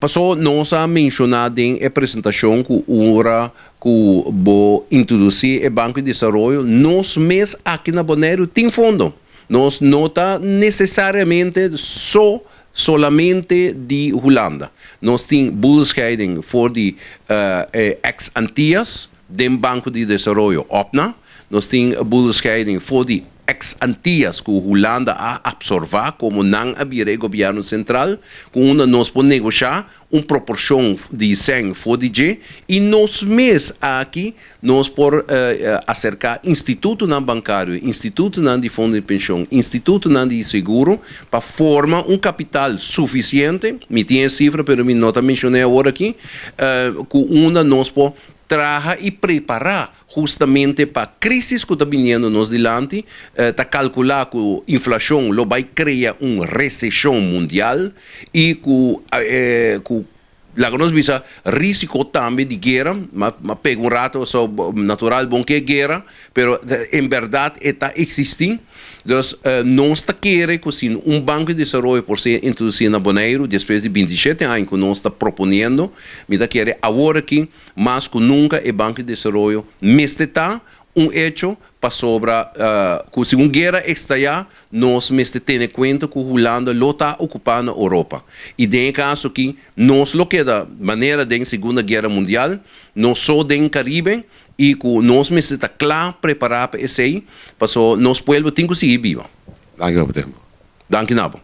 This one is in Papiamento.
Paso nos a menshoná den e presentashon ku ora ku bo introdusí e Banko di Desaroyo, nos mes aki na Boneiru tin fondo. Nos no ta nesesariamente so solamente di Hulanda. Nos tin boedelscheiding for di e ex Antias den Banko di Desaroyo OPNA. Nos tin boedelscheiding for di ex Antias ku Hulanda a absorvá komo nan a bira e gobièrnu sentral, ku unda nos por negoshá un proporshon di sèn for di dje i nos mes aki nos por aserká institutonan bankario, institutonan di fondo di penshon, institutonan di seguro pa forma un kapital sufisiente, mi tin e sifra pero mi no ta menshon'é awor aki, ku unda nos por traha i prepará Hustamente pa crisis cu ta biniendo nos dilanti, ta calcula cu inflacion lo bay crea un recesion mundial y cu cu laga nos bisa risico tambe di guera, ma pega un rato so natural bon ke guera, pero en berdad e ta existi. Dus nos ta kere cu si un banco di desaroyo por ser introduci na Boneiru despues di 27 aña cu nos ta proponiendo, mi ta kere awor aki Mas ku nunka e Banko di Desaroyo mester ta un echo pasobra ku si un guera estayá nos mester tene kuenta ku Hulanda lo ta okupá na Oropa i den e kaso aki nos lo keda manera den Segunda Guera Mundial nos so den Karibe i ku nos mester ta kla prepará pa esei paso nos pueblo tin ku sigui biba. Danki pa bo tempu. Danki na bo.